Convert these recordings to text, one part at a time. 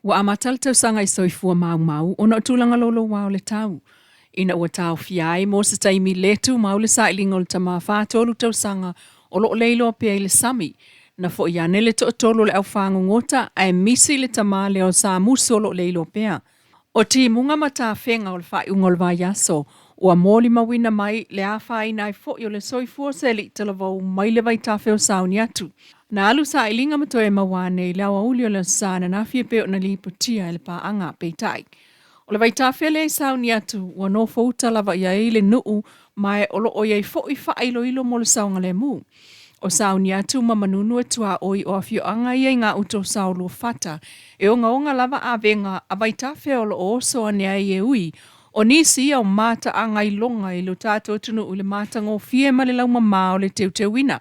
Ua amata le tausaga i soifua maumau ona o tulaga louloua o le tau, ina ua taofia ai mo se taimi le tumau le sailiga o le tama 43 tausaga o lo o leiloa pea i le sami. Na foi ane le toatolu o le aufagogota ae misi le tama lea o Samusu o lo o leiloa pea. O timuga ma tafega o le faaiuga o le vaiaso ua molimauina mai le afaina ai foi o le soifua o se alii talavou mai le vaitafe o Sauniatu. Na alu sailiga ma toe maua ane i le aoauli o le Aso Sa ananafi e pei ona lipotia e le paaga. Peitai, o le vaitafe lea i Sauniatu ua nofouta lava i ai le nuu ma o lo o i ai foi faailoilo mo le saogalemu. O Sauniatu ma Manunu e tuaoi o afioaga ia i gauta o Saoluafata e ogaoga lava avega a vaitafe o lo o oso ane ai e ui o nisi ia o mataaga iloga i lo tatou atunuu i le matagofie ma le laumamā o le teuteuina.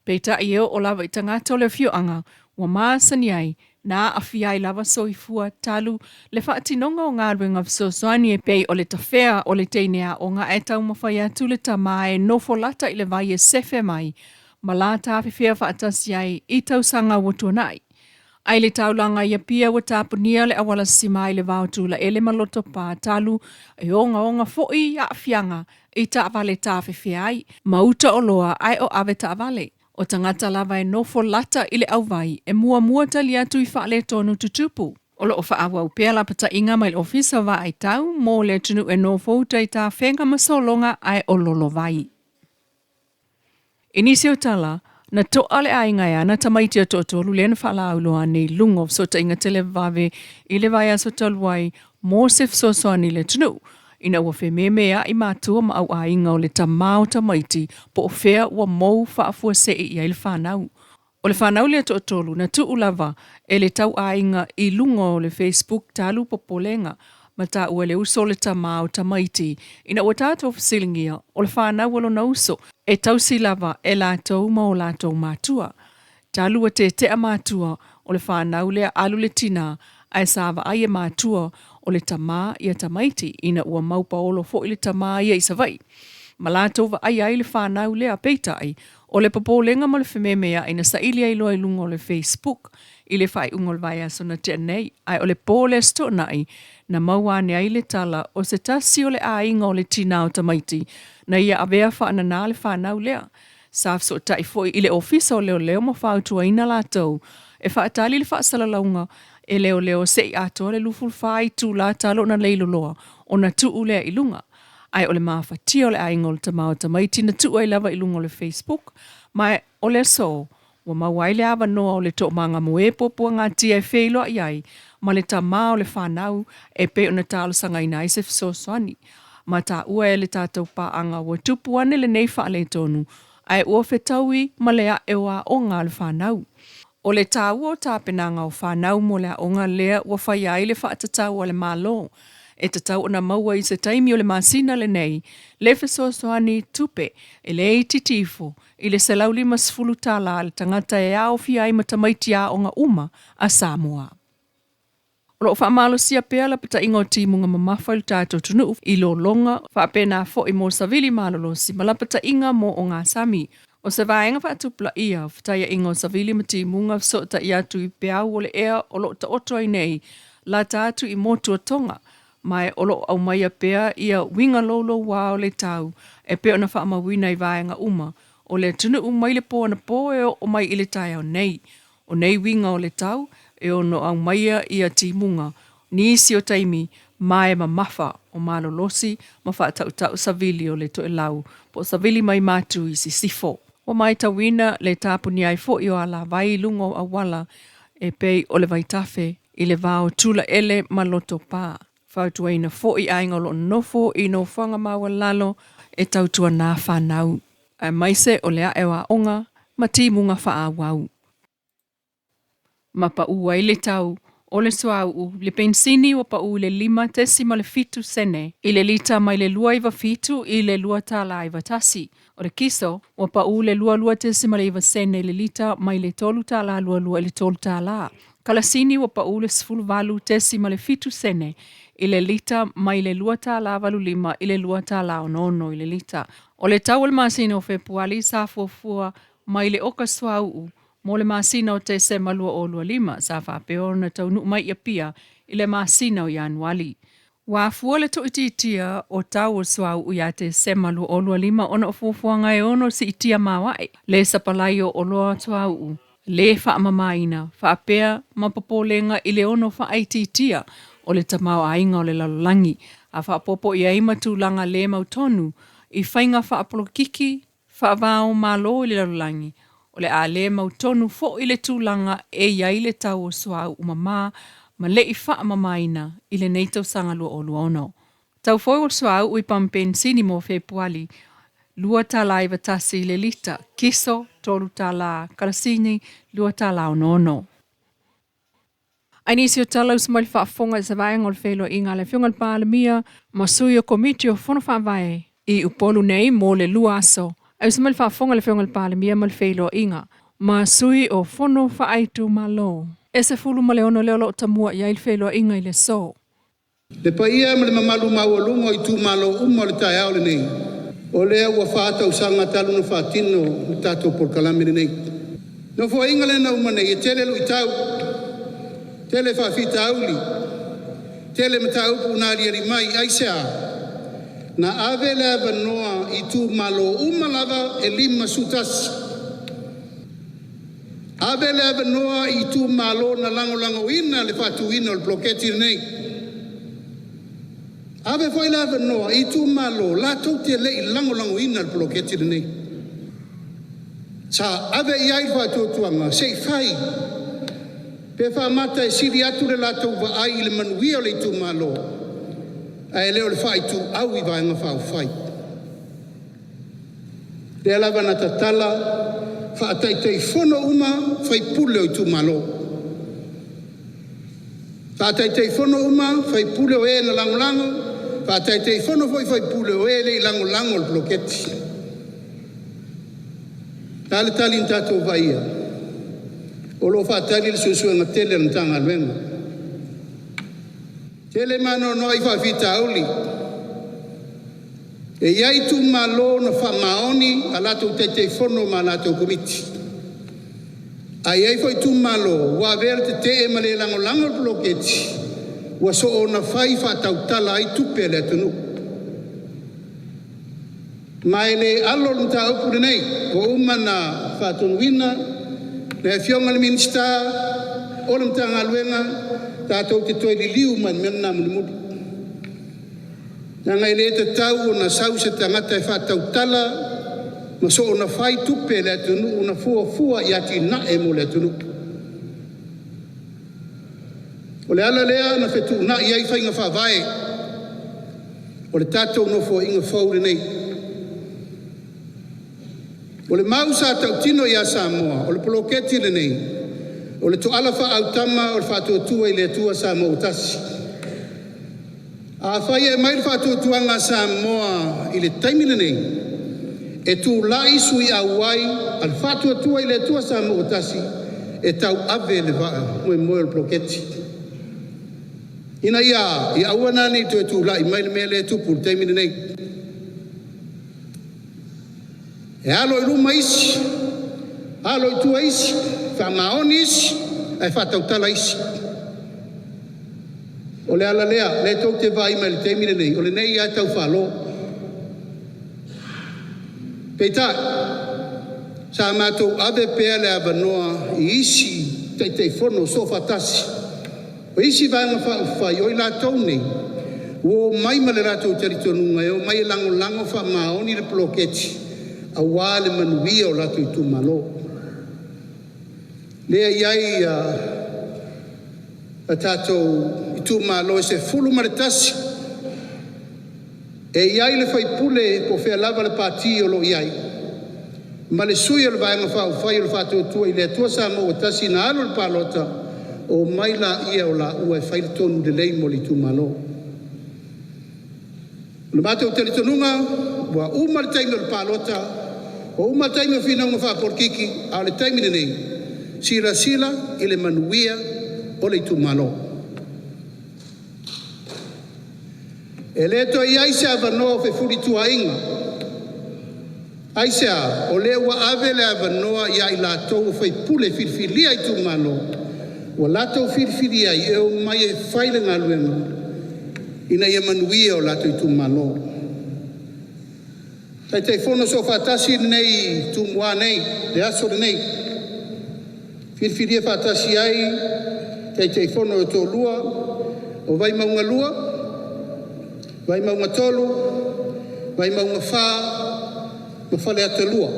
Peitai e oo lava i tagata o le afioaga ua masani ai na aafia ai lava soifua talu le faatinoga o galuega fesoasoani e pei o le tafea o le teine aoga ae taumafai atu le tama e nofo lata i le vai e sefe mai ma la tafefea faatasi ai i tausaga ua tuanai. Ae i le taulaga i Apia ua tapunia le auala sima i le va o Tulaele ma Lotopa talu e ogaoga foi aafiaga i taavale tafefea ai ma uta oloa ae o ave taavale. O tagata lava e nofo lata i le auvai e muamua tali atu i faaletonu tutupu. O lo o faaauau pea lapataiga mai le Ofisa o Vaai Tau mo le atunuu e nofouta i tafega ma sologa ae o lolovai. I nisi o tala, na toa le aiga e ana tamaiti a toatolu lea na faalauiloa ane i luga o fesootaiga televavave i le vaiaso talu ai mo se fesoasoani i le atunuu, ina ua fememea'i matua ma auaiga o le tama o tamaiti po o fea ua mou faafuasei i ai le fanau. O le fanau lea toatolu na tuu lava e le tauaiga i luga o le Facebook talu popolega ma taua e le uso o le tama o tamaiti ina ua tatou fesiligia o le fanau a lona uso e tausi lava e latou ma o latou matua. Talu ua tetea matua o le fanau lea alu le tinā ae sa vaai e matua o le tama ia tamaiti ina ua mau paolo foi le tama ia i Savaii ma latou vaaia ai le fanau lea. Peitai, o le popolega ma le fememea'i na saili ai loa i luga o le Facebook i le faaiuga o le vaiaso na tea nei, ae o le po le Aso Toonai na maua ane ai le tala o se tasi o le aiga o le tinā o tamaiti na ia avea faananā le fanau lea. Sa fesootai foi i le Ofisa o Leoleo ma fautuaina latou e faatali le faasalalauga e leoleo se i atoa le 24 itula talu ona leiloloa ona tuu lea i luga. Ae o le mafatia o le aiga o le tama o tamaiti na tuu ai lava i luga o le Facebook, ma o le aso ua maua ai le avanoa o le toomaga moe puapuagatia e feiloai ai ma le tama o le fanau e pei ona talosagaina ai se fesoasoani. Ma taua e le tatou paaga ua tupu ane lenei faaletonu ae ua fetaui ma le ae o aoga a le fanau. O le taua o tapenaga o fanau mo le aoga lea ua faia ai le faatatau a le Malo e tatau ona maua i se taimi o le masina lenei le fesoasoani tupe e le itiiti ifo i le $150 a le tagata e aofia ai ma tamaiti aoga uma a Samoa. O lo o faamalosia pea lapataiga o timuga mamafa i lo tatou atunuu i lologa faapena foi mo savili malolosi ma lapataiga mo ogasami. O se vaega faatupulaia o fetaiaiga o savili ma timuga fesootai atu i peau o le ea o lo o taoto ai nei lata atu i motu o Tonga, ma o lo o aumaia pea ia uiga louloua o le tau e pei ona faamauina i vaega uma o le atunuu mai le po anapo e oo mai i le taeao nei. O nei uiga o le tau e ono aumaia ia timuga nisi o taimi ma e mamafa o malolosi ma faatautau savili o le toelau po o savili mai matu i sisifo. Ua matauina le tapunia ai foi o alavai i luga o auala e pei o le vaitafe i le va o Tulaele ma Lotopa. Fautuaina foi aiga o lo o nofo i nofoaga maualalo e tautuana fanau, aemaise o le ae o aoga ma timuga faaauau. Ma pau ai le tau o le suauu, le penisini ua pau i le 5.7 sene i le lita mai le 2.97 i le $2.91. O le kiso ua pau i le 22.9 sene i le lita mai le $3.22 i le $3. Kalasini ua pau i le 18.7 sene i le lita mai le $2.85 i le $2.66 i le lita. O le tau o le masina o Fepuali sa fuafua mai le oka suauu mo le masina o Tesema 2025 sa faapea ona taunuu mai i Apia i le masina o Ianuali. Ua afua le tuuitiitia o tau o le suauu ia Tesema 2025 ona o fuafuaga e ono siitia maoae le sapalai o oloa suauu le faamamaina faapea ma popolega i le ono faaitiitia o le tamaoaiga o le lalolagi, a faaopoopo i ai ma tulaga le mautonu i faiga faapolokiki faava-o-Malo i le lalolagi, o le a le mautonu foi le tulaga e i ai le tau o suauu mama ma le i faamamaina i lenei tausaga 2026. Tau foi o le suauu i pamu penisini mo Fepuali, $2.91 i le lita, kiso $3, karasini $2.66. Ae nisi o tala usu mai le faafofoga i se vaega o le feiloaiga a le Afioga i le Palemia ma sui o Komiti o Fono Faavae i Upolu nei mo le 2 aso. Ae usu mai le faafofoga a le Afioga i le Palemia ma le feiloaiga ma sui o Fono Faaitumalo. E 16 lea o lo o tamua i ai le feiloaiga i le aso. Le paia ma le mamalu maualuga o itumalo uma o le taeao lenei, o lea ua 4 tausaga talu ona faatino le tatou polokalame lenei. Nofoaiga lea na uma nei, e tele luitau, tele faafitauli, tele mataupu na aliali mai. Aisea? Na ave le avanoa i itumalo uma lava e 51. Ave le avanoa i itumalo na lagolagoina le faatuina o le poloketi lenei. Ave foi le avanoa i itumalo latou te le i lagolagoina le poloketi lenei. Sa ave i ai le faatuatuaga se i fai pe faamata e sili atu le latou vaai i le manuia o le itumalo, ae le o le faaituau i Vaega Faaupufai. Lea lava na tatala faa-Taitaifono uma sui usufono o itumalo, faa-Taitaifono uma sui usufono o e na lagolago, faa-Taitaifono foi sui usufono o e le i lagolago i le poloketi. O le a le tali na tatou vaaia? O lo o faatali le suesuega tele a le Matagaluega. Tele ma anoanoai faafitauli. E i ai itumalo na faamaoni a latou Taitaifono ma a latou Komiti, ae i ai foi itumalo ua avea le tetee ma le lagolago le poloketi, ua soona fai faatautala ai tupe a le atunuu. Ma e le alo le mataupu lenei, ua uma ona faatonuina le Afioga i le Minisita o le Matagaluega tatou te toe liliu mai i le mea lena mulimuli, leaga e le tatau ona sau se tagata e faatautala ma soona fai tupe a le atunuu na fuafua i atinae mo le atunuu. O le ala lea na fetuunai ai faiga faavae o le tatou Nofoaiga fou lenei. O le mau sa tautino ia Samoa, o le poloketi lenei, o le toala faaautama o le Faatuatua i le Atua Samoa ua Tasi. Afai e aumai le faatuatuaga a Samoa i le taimi lenei e tulai sui auai a le Faatuatua i le Atua Samoa ua Tasi e tauave le faamoemoe o le poloketi, ina ia a? Ia aua la ne i toe tulai mai le mea lea e tupu i le taimi lenei. E alo i luma isi, alo i tua isi, faamaoni isi, ae faatautala isi. O le ala lea, lea tou te vaai mai i le taimi lenei, o lenei lava e tau falo. Peitai, sa matou ave pea le avanoa i isi Taitaifono Soofaatasi o isi Vaega Faaupufai, o i latou nei ua omai ma le latou talitonuga e omai e lagolago faamaoni le poloketi aua le manuia o latou itumalo. Lea e i ai a tatou itumalo e 11, e i ai le sui usufono po o fea lava le pati o lo o i ai, ma le sui o le Vaega Faaupufai o le Faatuatua i le Atua Samoa ua Tasi na alu i le palota, omai laia o laua e fai le tonu lelei mo le itumalo. O le matou talitonuga, ua uma le taimi o le palota, ua uma le taimi o finauga faapolokiki, a o le taimi lenei, silasila i le manuia o le itumalo. E le toe i ai se avanoa o fefulituaaiga. Aisea? O lea ua ave le avanoa ia i latou o faipule filifilia i itumalo ua latou filifilia ai e omai e fai le galuega ina ia manuia o latou itumalo. Taitaifono Soofaatasi lenei i Tumua nei, le aso lenei, filifilia faatasi ai Taitaifono e toalua o Vaimauga 2, Vaimauga 3, Vaimauga 4 ma Faleata 2.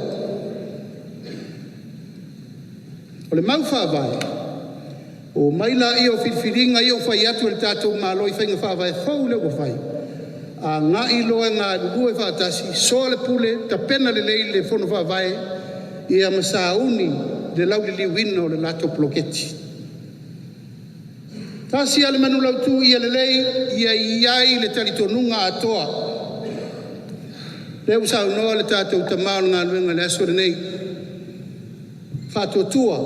O le mau faavae, omai laia o filifiliga ia ua fai atu e le tatou Malo i faiga faavae fou lea ua fai, agai loa e galulue faatasi, soalepule, tapena lelei le fono faavae ia ma sauni le lauliliuina o le latou poloketi. Tasi lava le manulautu ia lelei, ia i ai le talitonuga atoa. Lea ua saunoa le tatou tama o le galuega i le aso lenei, faatuatua,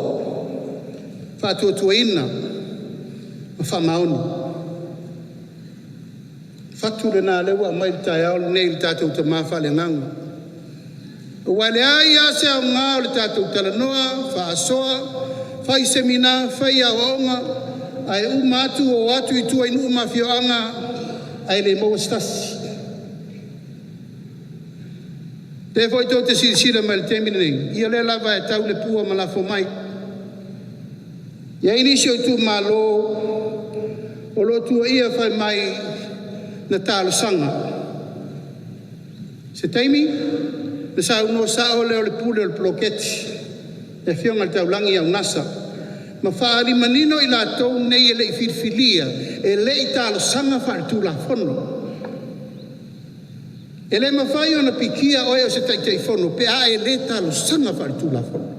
faatuatuaina ma faamaoni. Fatu lena lea ua aumai i le taeao lenei i le tatou tama faaleagaga. Aua e leai lava se aoga o le tatou talanoa, faasoa, fai semina, fai aoaoga, ae uma atu o atu i tua i nuu ma afioaga ae le maua se tasi. O lea foi tou te silasila mai i le taimi lenei, ia o lea lava e tau le pua ma lafo mai. E i ai nisi o itumalo o lo o tuuaia fai mai na talosaga. Se taimi ona saunoa sao lea o le pule o le poloketi, le Afioga i le Taulagi ia Unasa, ma faaali manino i latou nei e le i filifilia, e le i talosaga faaletulafono. E le mafai ona pikia oe o se Taitaifono pe a e le talosaga faaletulafono.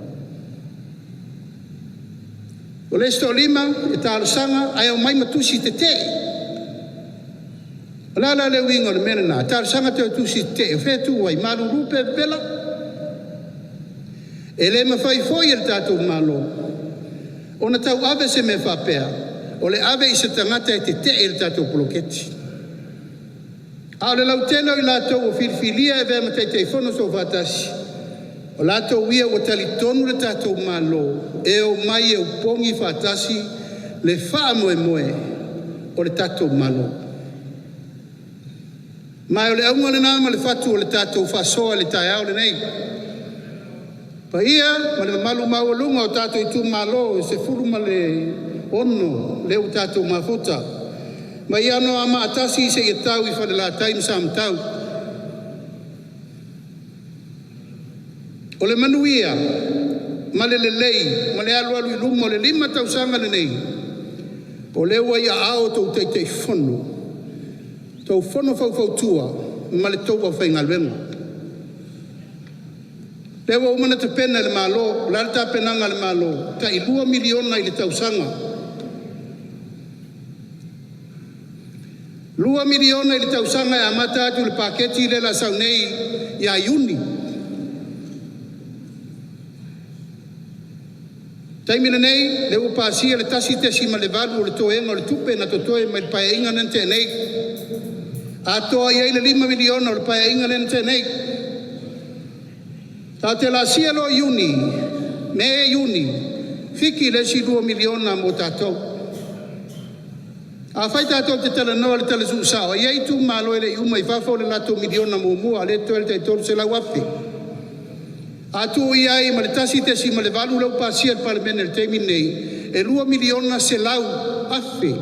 O le isi toalima e talosaga ae omai ma tusi tetee. O le a la le uiga o le mea lena? Talosaga toe tusi tetee, o fea e tu ai? Malulu pe vevela? E le mafai foi e le tatou Malo ona tauave se mea faapea o le ave i se tagata e tetee i le tatou poloketi. A o le lautele o i latou ua filifilia e avea ma Taitaifono Soofaatasi, o latou ia ua talitonu le tatou Malo e omai e opogi faatasi le faamoemoe o le tatou Malo. Ma o le auga lena ma le fatu o le tatou faasoa i le taeao lenei. Paia ma le mamalu maualuga o tatou itumalo e 16 lea ua tatou mafuta, mai Anoamaa 1 seia tau i Falelatai ma Samatau. O le manuia ma le lelei ma le alualu i luma o le 5 tausaga lenei, o lea ua i aao o outou Taitaifono, tou fono faufautua ma le tou aufaigaluega. O lea ua uma ona tapena e le Malo. O le a le tapenaga a le Malo? Tai $2 miliona i le tausaga. $2 miliona i le tausaga e amata atu i le paketi lea o le a sau nei ia Iuni. Taimi lenei, lea ua pasia le 1.8 o le toega o le tupe na totoe mai le Paeaiga lea na tea nei, atoa i ai le $5 miliona o le Paeaiga lea na tea nei. Tatou te laasia loa Iuni, Me, Iuni, fiki le isi $2 miliona mo tatou. Afai tatou te talanoa i le tala tuusao, e i ai itumalo e le i uma i fafo le latou miliona muamua, lea e totoe le tai $300,000. A tuu i ai ma le 1.8 lea ua pasia e le Palemene i le taimi lenei, e $2,100,000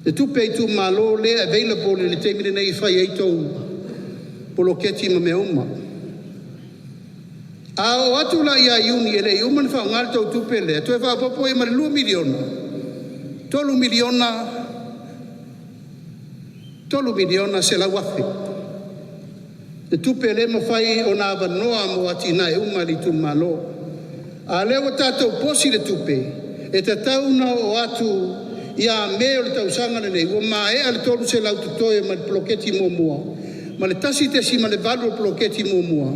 le tupe a itumalo lea e available i le taimi lenei e fai ai tou poloketi ma mea uma. A oo atu la ia Iuni e le i uma ona faaaoga le tou tupe lea, toe faaopoopo i ai ma le $2 miliona, $3 miliona, $3,100,000 le tupe lea e mafai ona avanoa mo atinae uma a le itumalo. A o lea ua tatou posi le tupe, e tatau ona oo atu ia Me o le tausaga lenei ua maea le 300 totoe mai le poloketi muamua ma le 1.8 o le poloketi muamua,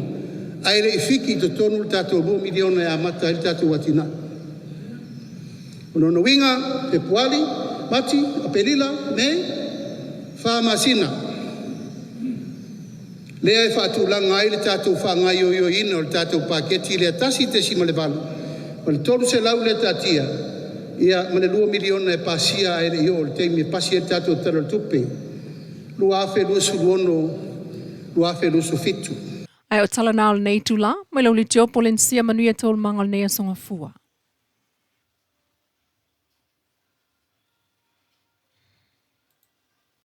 ae le i fiki i totonu le tatou $2 miliona e amata ai le tatou atinae. O lona uiga, Fepuari, Mati, Aperila, Me, 4 masina. Lea e faatulaga ai le tatou faagaoioiina o le tatou paketi lea 1.8 ma le 300 lea taatia ia ma le $2 miliona e pasia ae le i oo i le taimi e pasi ai le tatou Tala o le Tupe 2026/2027. Ae o tala na o lenei itula, mai Leitiopo Polenisia, manuia taualumaga o lenei aso Gafua.